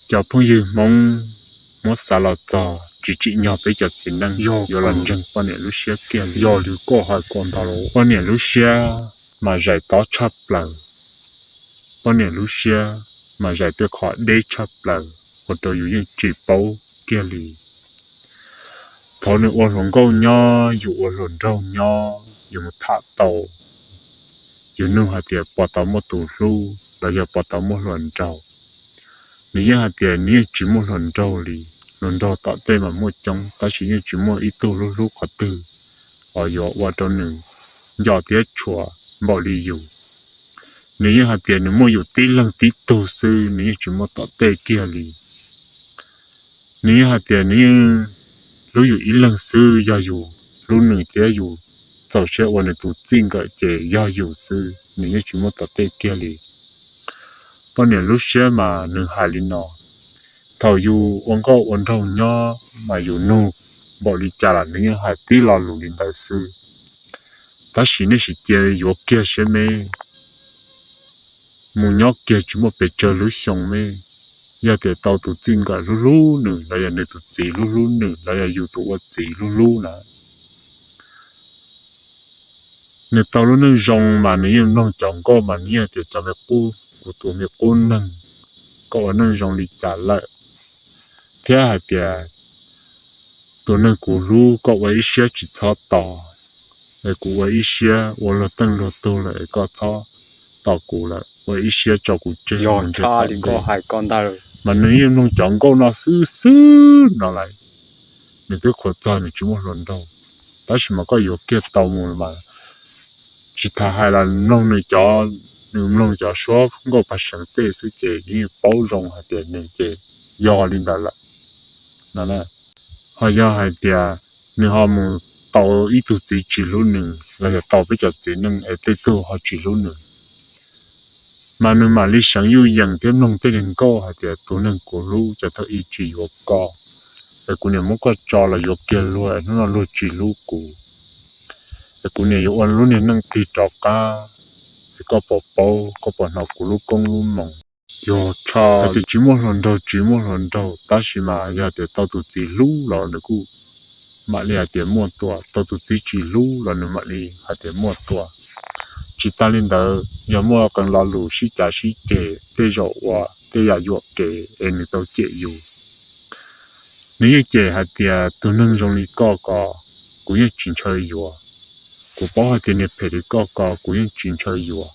Cov phooj ywg Hmoob muab xav los txog tsis tsim nyog peb cov txiv neej yuav los ntseeg poj niam lub siab kiag li. Yog li koj hais kom ntag, poj niam lub siab mas zais tob tshaj plaws, poj niam lub siab mas zais tej qhov deb tshaj plaws, ua rau yus yeej tsis paub kiag li. Thaum nws ua hluas nkauj nyob, yus ua hluas nraug nyob, yus mus tham tau, yus nug hais tias puas tau muaj tus hlub los yog puas tau muaj hluas nraug, nws yeej hais tias nws yeej tsis muaj hluas nraug li. Hluas nraug tom tej mas muaj coob, tab sis yeej tsis muaj ib tug hlub hlub qhov twg uas yuav ua rau nws nco thiab tshua npaum li yus. Nws yeej hais tias nws muaj yus tib leeg tib tug xwb, nws yeej tsis muaj tom tej kiag li. Nws yeej hais tias nws yeej hlub yus ib leeg xwb, yog yus hlub nws thiab yus txaus siab ua nws tus txij nkawm ces yog yus xwb, nws yeej tsis muaj tom tej kiag li. Poj niam lub siab mas nws hais li no, thaum yus ua nkauj ua nraug nyob mas yus nug npaum li cas los nws yeej hais tib lo lus li ntawd xwb. Tab sis nej sim cia yuav kiag siab me, mus nyob kiag tsis muaj pes tsawg lub xyoo me, yog tias tau tus txij nkawm hlub hlub nws los yog nws tus txiv hlub hlub nws los yog yus tus ua txiv hlub hlub na, nws tau lub neej zoo mas nws yeej mloog cov nkauj mas nws yeej tias cov me qub, kuv tus me qub neeg, koj ua neej zoo li cas lawm, thiab hais tias tus neeg kuv hlub koj ua ib siab tsis txhob tos, es kuv ua ib siab ua luag teej luag tug lawm es koj txhob tos kuv lawm, ua ib siab tso kuv tseg. Mas nws yeej mloog cov nkauj no xwb xwb no lawm, nws twb qhuas txog nws tsis muaj hluas nraug, tab sis mas koj yuav kiag tau mus mas tsis tas hais los mloog nws cov, nws mloog cov suab nkauj paj seev tej xwb ces yeej paub zoo hais tias nws ces yog li ntawd lawm no. Ho yog hais tias nws ho mus tau ib tug txiv tsis hlub nws los yog tau peb cov txiv neej es tej tug ho tsis hlub nws, mas nws mam li seev yuj yees thiab mloog tej niag nkauj hais tias tus neeg kuv hlub ces thaum ub tsis yuav koj, es kuv niam muab koj tso los yuav kiag luag es hnub no luag tsis hlub kuv, es kuv niam yuav ua lub niag neej tig rov qab, es koj puas paub, koj puas hnov kuv lub koob lub moo. Yog hais tias tsis muaj hluas nraug tsis muaj hluas nraug, tab sis mas yog tias tau tus txiv hlub los nws kuj mam li hais tias muaj tuaj, tau tus txiv tsis hlub los nws mam li hais tias muaj tuaj. Tsis tas li ntawd yog muaj qee lo lus sib cav sib ceg tej zaum ua tej yam yuam kev es nws tau cem yus. Nws yeej cem hais tias tus neeg zoo li koj ko kuv yeej tsis ntshaw yuav. Kuv paub hais tias niag phem li koj ko kuv yeej tsis ntshaw yuav.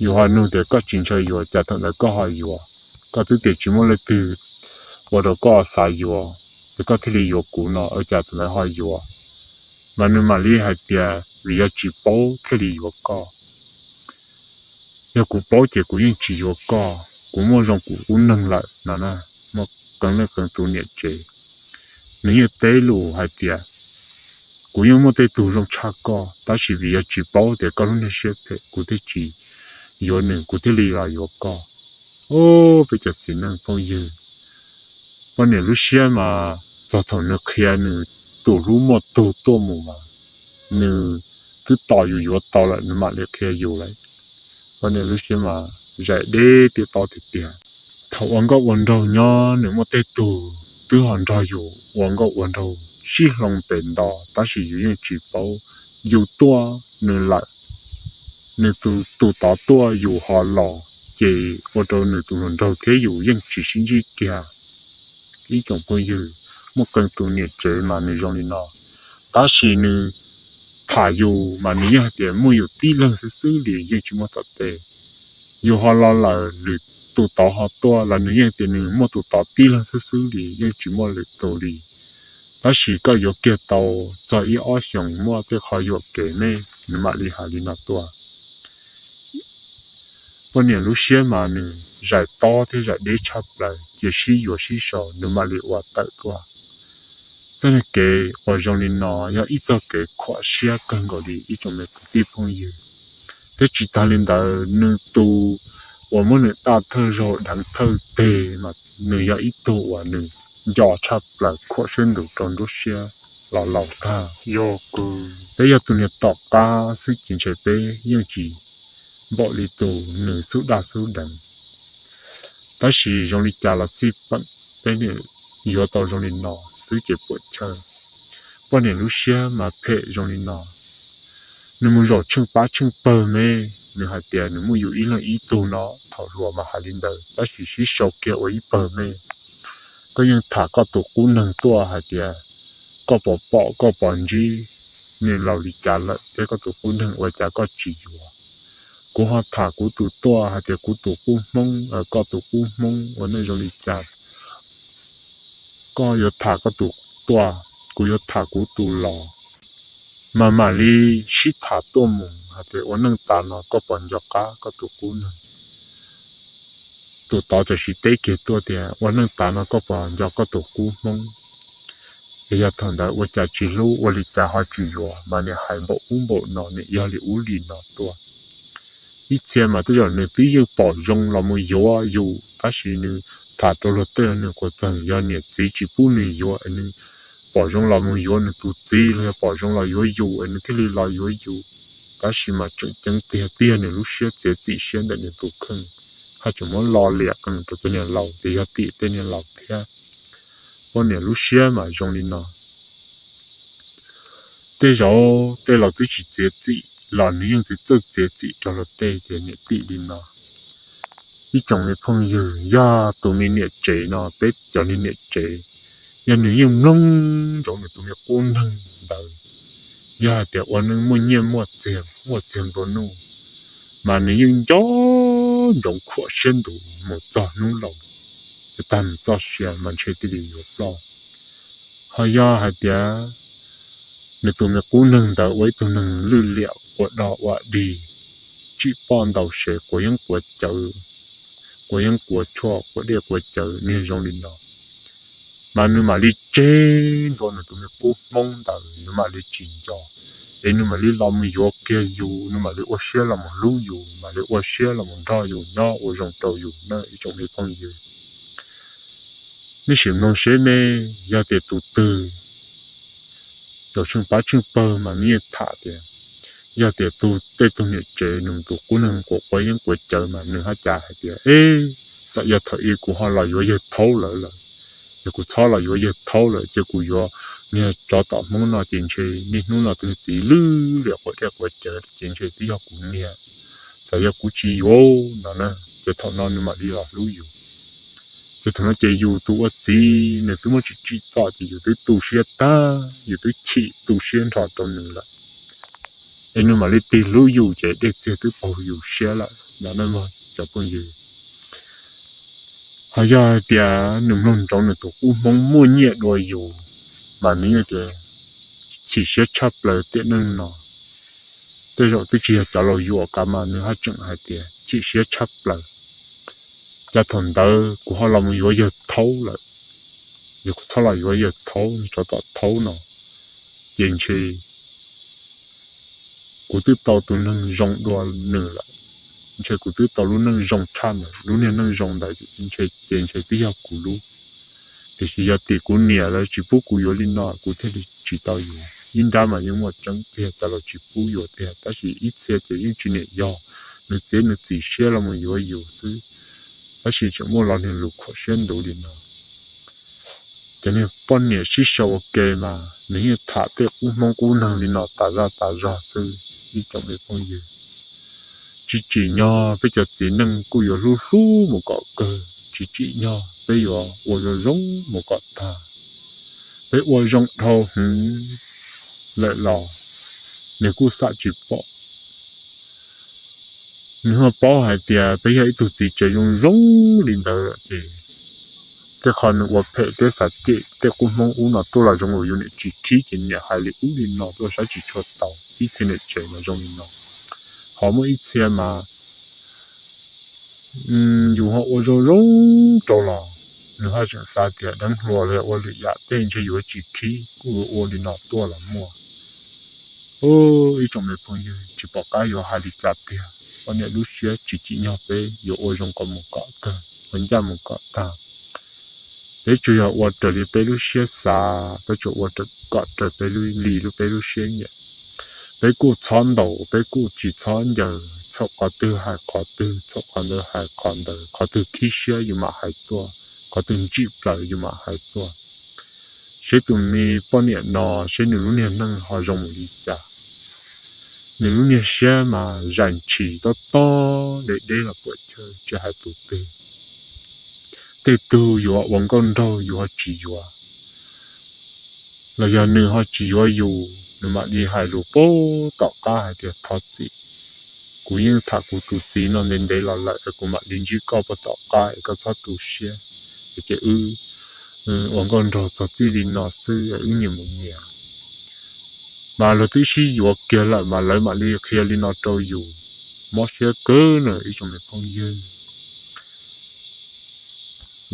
Yus ho nug tias koj tsis ntshaw yuav cas thaum ntawd koj ho yuav? Koj twb tias tsis muaj leej twg ua rau koj xav yuav, es koj thiaj li yuav kuv no, ua cas thaum ntawd ho yuav? Mas nws mam li hais tias vim yog tsis paub thiaj li yuav koj. Yog kuv paub ces kuv yeej tsis yuav koj, kuv muaj zoo kuv ub neeg lawm no na. Muaj qee leej qee tus niam tsev, nws yeej teb lus hais tias kuv yeej muaj tej tug zoo tshaj koj, tab sis vim yog tsis paub tias koj lub niag siab phem kuv thiaj tsis yuav nws, kuv thiaj li los yuav koj. Peb cov txiv neej phooj ywg, poj niam lub siab mas txog thaum nws qhia nws tus hlub muaj tug tuaj mus mas nws twb tos yus yuav tau lawm nws mam li qhia yus lawm. Poj niam lub siab mas zais deb tiaj tob tiag tiag. Thaum ua nkauj ua nraug nyob nws muaj tej tug twb ho nrog yus ua nkauj ua nraug sib hloov pem nto, tab sis yus yeej tsis paub, yus tuaj nws lawm, nws tus tod tuaj yus ho los, ces ua rau nws tus hluas nraug thiab yus yeej tsis sib ntsib kiag. Ib tsoom phooj ywg, muaj qee tus niam tsev mas nws zoo li no, tab sis nws tham yus mas nws yeej hais tias muaj yus tib leeg xwb xwb li, yeej tsis muaj tom tej. Yus ho los lawm lwm tus tod ho tuaj los nws yeej tias nws muaj tus tod tib leeg xwb xwb li, yeej tsis muaj lwm tus li. Tab sis koj yuav kiag tau txog ib ob xyoos muaj tej qho yuam kev me, nws mam li hais li no tuaj. Poj niam lub siab mas nws zais tob thiab zais deb tshaj plaws, cia sib yuav sib sau nws mam li ua tawm tuaj. Txoj kev uas zoo li no yog ib txoj kev khuam siab kawg nkaus li ib tsoom me kwv tij phooj ywg. Thiab tsis tas li ntawd, nws tus uas muab nws daj thawj zaug dheev thawj teg mas nws yog ib tug uas nws nco tshaj plaws, khuam siab ntuj rau nruab siab los laus tag. Peb yog tus niag tom qab xwb ces ntshe peb yeej tsis npaum li tus nws xub daj xub deev. Tab sis zoo li cas los xij peem, peb niam yuav tau zoo li no xwb ces puam chawj. Poj niam lub siab mas phem zoo li no. Nws mus zaum tsheej pab tsheej pawg me, nws hais tias nws muaj yus ib leeg ib tug no, thaum hluas mas hais li ntawd tab sis sib sau kiag ua ib pawg me. Koj yeej tham koj tus qub neeg tuaj hais tias koj puas pom koj puas ntsib, nws laus li cas lawm thiab koj tus qub neeg ua cas koj tsis yuav. Kuv ho tham kuv tus tuaj hais tias kuv tus qub hmoob, koj tus qub hmoob ua neej zoo li cas, koj yuav tham koj tus tuaj, kuv yuav tham kuv tus los. Mas mam li sib tham tuaj mus hais tias ua neej tas no koj puas nco qab koj tus qub neeg. Tus tod tam sim teb kiag tuaj tias ua neej tas no koj puas nco koj tus qub hmoob. Es yog thaum ntawd ua cas tsis hlub, ua li cas ho tsis yuav, mas nws hais npaum ub npaum no, nws yog li ub li no tuaj. Ib txhia mas tej zaum nws twb yeej pom zoo los mus yuav yus, tab sis nws tham rau luag tej nws kuj txawm yog niam txiv tsis pub nws yuav, nws pom zoo los mus yuav nws tus txiv los yog pom zoo los yuav yus es nws thiaj li los yuav yus. Tab sis mas tseem ceeb tiag tiag nws lub siab txiav txim siab ntawm nws tus kheej, haj tseem muab lo liam qees rau tej niag laus, ces yog tim tej niag laus thiab. Poj niam lub siab mas zoo li no. Tej zaum tej laus twb tsis txiav txim los nws yeej tsis txawj txiav txim rau luag tej, ces niam tim li no. Ib tsoom me phooj ywg, yog tus me niam tsev no, peb cov niag niam tsev, yog nws yeej mloog ntsoov nws tus me qub neeg ntawd, yog hais tias ua neej muaj nyiaj muaj txiag, muaj txiag nplua nuj, mas nws yeej nco ntsoov khuam siab ntuv mus txog hnub laus, tag nws txoj sia mas ntshe thiaj li yuav ploj. Ho yog hais tias nws tus me qub neeg ntawd ua ib tug neeg lwj liam ua dog ua dig, tsim poj ntaus sev, quav yeeb quav cawv, quav yeeb quav tshuaj, quav dej quav cawv niag zoo li no, mas nws mam li tseg ntua nws tus me qub hmoob ntawd, nws mam li tsis nco, es nws mam li los mus yuav kiag yus, nws mam li ua siab los mus hlub yus, mam li ua siab los mus nrog yus nyob ua zoo rau yus na ib tsoom me phooj ywg. Nej sim mloog seb nej, yog tias tus twg zaum tsheej pab tsheej pawg mas nws yeej tham tias, yog tias tus tej tug niam tsev nws tus qub neeg quav quav yeeb quav cawv mas nws haj cas hais tias, e, xav yog thaum ub kuv ho los yuav yawg thaub lawm lawm, yog kuv txhob los yuav yawg thaub lawm ces kuv yuav niag tsov tom hmoob no ces ntshe niaj hnub no tus txiv lwj liam quav dej quav cawv ces ntshe twb yog kuv niag. Xav yog kuv tsis yuav no na, ces thaum no nws mam li los hlub yus. Ces thaum no ces yus tus ua txiv nws twb muab tsim tsim txom ces yus twb tu siab tag, yus twb chim tu siab nrho rau nws lawm, es nws mam li tig hlub yus ces dej txiag twb paug yus siab lawm no na cov phooj ywg. Ho yog hais tias nws mloog ntsoov nws tus qub hmoob muaj nyiaj dua yus, mas nws yeej tias chim siab tshaj plaws tiam neej no. Tej zaum twb tsis yog cov laus yuam kav mas nws haj tseem hais tias chim siab tshaj plaws. Cas thaum ntawd kuv ho los mus yuav yawg thaub lawm, yog kuv txhob los yuav yawg thaub, tsov tom thaub no, ces ntshe kuv twb tau tus neeg zoo dua nws lawm, ntshe kuv twb tau lub neej zoo tshaj ntawd, lub niag neej zoo ntawd ces ntshe twb yog kuv lub. Tiam sis yog tim kuv niam lawv tsis pub kuv yuav li no kuv thiaj li tsis tau yuav. Ib nrab mas yeej muaj tseeb tiag, cov laus tsis pub yuav tiag, tab sis ib txhia ces yeej tsis niam yog, nws txiav nws txim siab los mus yuav yus xwb, tab sis tseem muaj los niag lus khuam siab ntuv li no. Cov niag poj niam sib sau ua ke mas nws yeej tham tej qub hmoob qub neeg li no tas zaj tas zog xwb ib tsoom me phooj ywg. Tsis tsim nyog peb cov txiv neej kuj yuav hlub hlub mus kom kawg, tsis tsim nyog peb yuav ua zoo zoo mus kom tag. Peb ua zoo dhau hwv lawm los nws kuj xam tsis pom. Nws ho paub hais tias peb yog ib tug txiv tsev zoo zoo li ntawd lawm ces tej qho nws ua phem thiab xav cem tej qub hmoob ub no tuaj los zoo ua yus niam tsis khib ces niam hais li ub li no tuaj saib tsis tshua tau. Ib txhia niam tsev mas zoo li no, ho muaj ib txhia mas yus ho ua zoo zoo rau los nws ho tseem xav tias deev hluas los yog ua lwm yam tej ntshe yuav tsis khib, kuj ua li no tuaj los muaj. Ib tsoom me phooj ywg, tsis pom qab yuav hais li cas tiag, poj niam lub siab tsis tsim nyog peb yuav ua zoo kom mus kom kawg, ua ncaj mus kom tag. Peb tsuas yog ua raws li peb lub siab xav, peb tsuas ua kom raws peb lub, li lub peb lub siab nyiam. Peb kuj txhob ntaus, peb kuj tsis txhob ncaws, txhaum qhov twg hais qhov twg, txhaum qhov ntawd hais qhov ntawd, qhov twg khib siab yus mam hais tuaj, qhov twg ntsim plaws yus mam hais tuaj. Seb tus me poj niam no, seb nws lub niag neej ho zoo mus li cas. Nws lub niag siab mas zais ntshis tob tob, deb deb los puam chawj, tsis hais tus twg. Tej tug yuav ua nkauj nraug yus ho tsis yuav, los yog nws ho tsis yuav yus, nws mam li hais lus puag tom qab hais tias thov txim, kuv yeej tham kuv tus txiv no ntev ntev los lawm es kuv mam li ntsib koj puag tom qab es koj txhob tu siab, es ces wb ua nkauj nraug txog txij li no xwb, wb nyias mus nyias. Mas luag twb sib yuav kiag lawm mas lawv mam li qhia li no rau yus, mob siab kawg na ib tsoom me phooj ywg.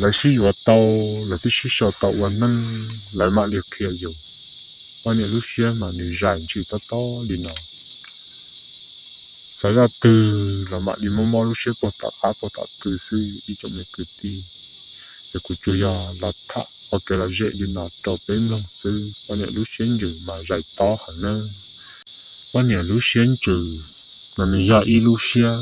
Lawv sib yuav tau, lawv twb sib sau tau ua neej, lawv mam li qhia yus. Poj niam lub siab mas nws zais ntshis tob tob li no. Xav zaj twg los mam li mob mob lub siab puag tom qab puag tom kawg xwb ib tsoom me kwv tij. Es kuv tsuas yog los tham ua kev lom zem li no rau peb mloog xwb. Poj niam lub siab ntsws mas zais tob heev nawb. Poj niam lub siab ntsws mas nws yog ib lub siab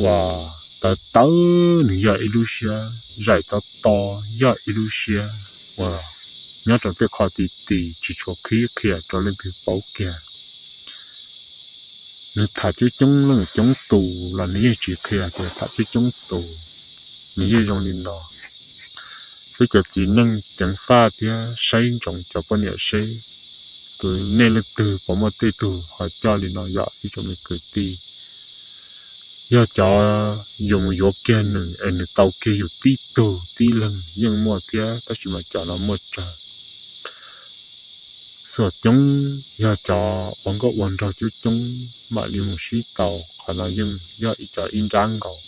uas tawv tawv, nws yog ib lub siab zais tob tob, yog ib lub siab uas nyob rau tej qho ti ti tsis tshua qhib qhia rau leej twg paub kiag. Nws tham coob coob leej coob tus los nws yeej tsis qhia tias tham coob coob tus. Nws yeej zoo li no. Peb cov txiv neej ceev faj thiab saib ntsoov cov poj niam seb tus nej leej twg puas muaj tej tug ho coj li no yom ib tsoom me kwv tij. Yog cov yus mus yuav kiag nws es nws tau kiag yus tib tug tib leeg yeej muaj thiab, tab sis mas cov no muaj tsawg. Xuam coob yog cov ua nkauj ua nraug coob coob mam li mus sib tau, qhov no yeej yog ib cov ib nrab nkaus.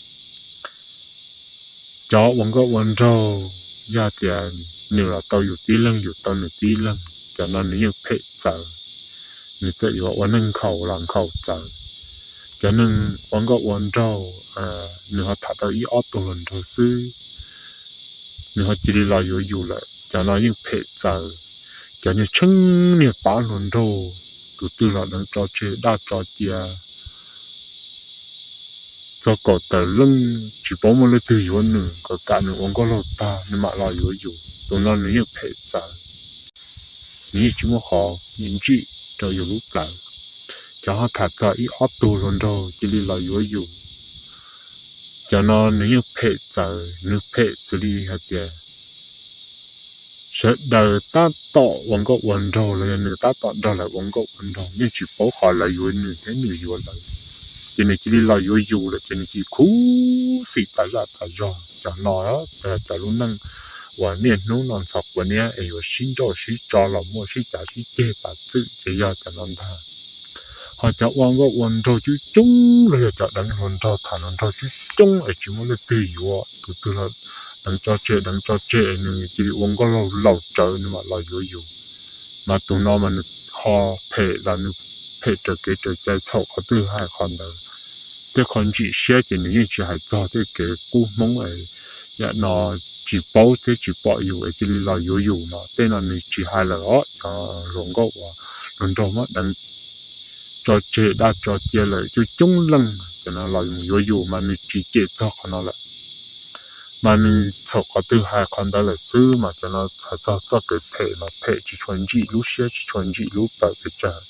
Cov ua nkauj ua nraug yog tias nws los tau yus tib leeg, yus tau nws tib leeg, cov no nws yeej phem txawv. Nws txawm yuav ua neeg nkhaus los nkhaus txawv. Cov neeg ua nkauj ua nraug, nws ho tham tau ib ob tug hluas nraug xwb, nws ho cia li los yuav yus lawm, cov no yeej phem txawv. Cov niag tsheej niag pab hluas nraug, tus twg los deev tso tseg daj tso cia, txog kaum tawm leej tsis paub muaj leej twg yuav nws, kom kam nws ua nkauj laug tag nws mam los yuav yus, tus no nws yeej phem txawv. Nws yeej tsis muaj qhov ntsim rau yus lub plawv. Cov ho tham txog ib ob tug hluas nraug cia li los yuav yus, cov no nws yeej phem txawv, nws phem xws li hais tias sawv daws tab tom ua nkauj ua nraug los yog nws tab tom nrog lawv ua nkauj ua nraug, yeej tsis paub qhov lawv yuav nws thiab nws yuav lawv, ces nws cia li los yuav yus lawm ces nws cia li khuv xim tas zaj tas zog. Cov no yog cov lub neej uas niaj hnub no ntxhov quav niab es yuav sib nrauj sib tso los muaj sib cav sib ceg tas txwm ces yog cov no ntag. Ho cov ua nkauj ua nraug coob coob los yog cov deev hluas nraug tham hluas nraug coob coob es tsis muaj leej twg yuav, tus twg los deev tso tseg deev tso tseg es nws cia li ua nkauj laug laus tsawv nws mam los yuav yus. Mas tus no mas nws ho phem los nws phem raws kev raws cai, txhaum qhov twg hais qhov ntawd. Tej qho ntsim siab ces nws yeej tsis hais txog, tej kev qub hmoob yam no tsis paub thiab tsis pom yus es cia li los yuav yus no, tej no nws tsis hais lawm os. Cov hluas nkauj uas hluas nraug muab deev tso tseg daj tso cia lawm coob coob leej, cov no los yuav yus mas nws tsis cem txog qhov no lawm, mas nws txhaum qhov twg hais qhov ntawd lawm xwb. Mas cov no hais txog txoj kev phem mas phem tsis tshua ntsim lub siab tsis tshua ntsim lub plawv pes tsawg,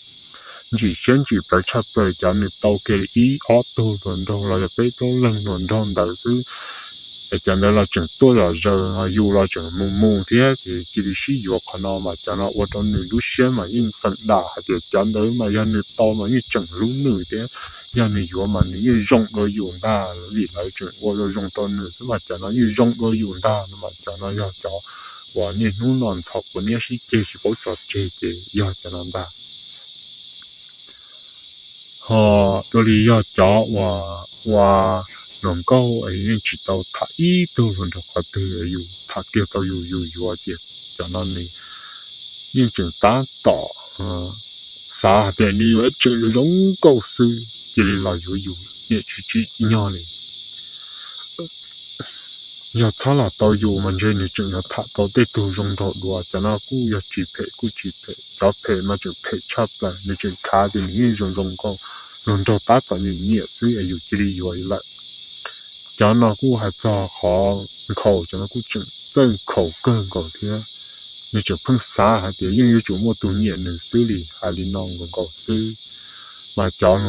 ntsim siab ntsim plawv tshaj plaws cov nws tau kiag ib ob tug hluas nraug los yog peb plaub leeg hluas nraug ntawd xwb. Es cov ntawd los tseem tuaj zom zaws, yus los tseem mus mus thiab, ces cia li sib yuav qhov no mas cov no ua rau nws lub siab mas yeej feem dam hais tias cov ntawd mas yog nws tau mas yeej tseem hlub nws thiab, yog nws yuav mas nws yeej zoo dua yus ntag, vim lawv tseem ua zoo zoo rau nws xwb mas cov no yeej zoo dua yus ntag no. Mas cov no yog cov uas niaj hnub no ntxhov quav niab sib ceg tsis paub tso tseg ces yog cov no ntag. Ho dua li yog cov uas ua hluas nkauj es yeej tsis tau tham ib tug hluas nraug qhov twg, yus tham kiag tau yus yus yuav ces cov no nws yeej tseem tab tom xav hais tias nws yuav tseem zoo nkauj xwb cia li los yuav yus, niam tsis tsim nyog li. Yog txhob los tau yus mas ntshe nws tseem yuav tham tau tej tug zoo nraug dua. Cov no kuj yog tsis phem kuj tsis phem, cov phem mas tseem phem tshaj plaws, nws tseem khav tias nws yeej zoo zoo nkauj, luag nraug tab tom nyiam nyiam xwb es yus cia li yuav lawm. Cov no kuj hais txog qhov nkhaus, cov no kuj tseem txawj nkhaus kawg nkaus thiab. Nws tseem pheej xav hais tias yeej yuav tsum muaj tus nyiam nws xwb li, hais li no nkaus nkaus xwb. Mas cov,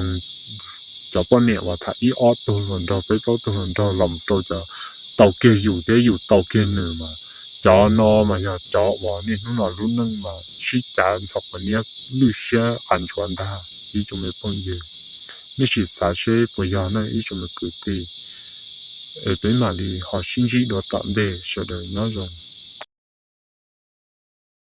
cov poj niam uas tham ib ob tug hluas nraug peb plaub tug hluas nraug los rau cov tau kiag yus thiab yus tau kiag nws mas, cov no mas yog cov uas niaj hnub no lub neej mas sib cav ntxhov quav niab lwj siab qas ntsuav ntag ib tsoom me phooj ywg. Nej sim xav seb puas yog ne ib tsoom me kwv tij. Es peb mam li ho sib ntsib dua tom ntej, sawv daws nyob zoo.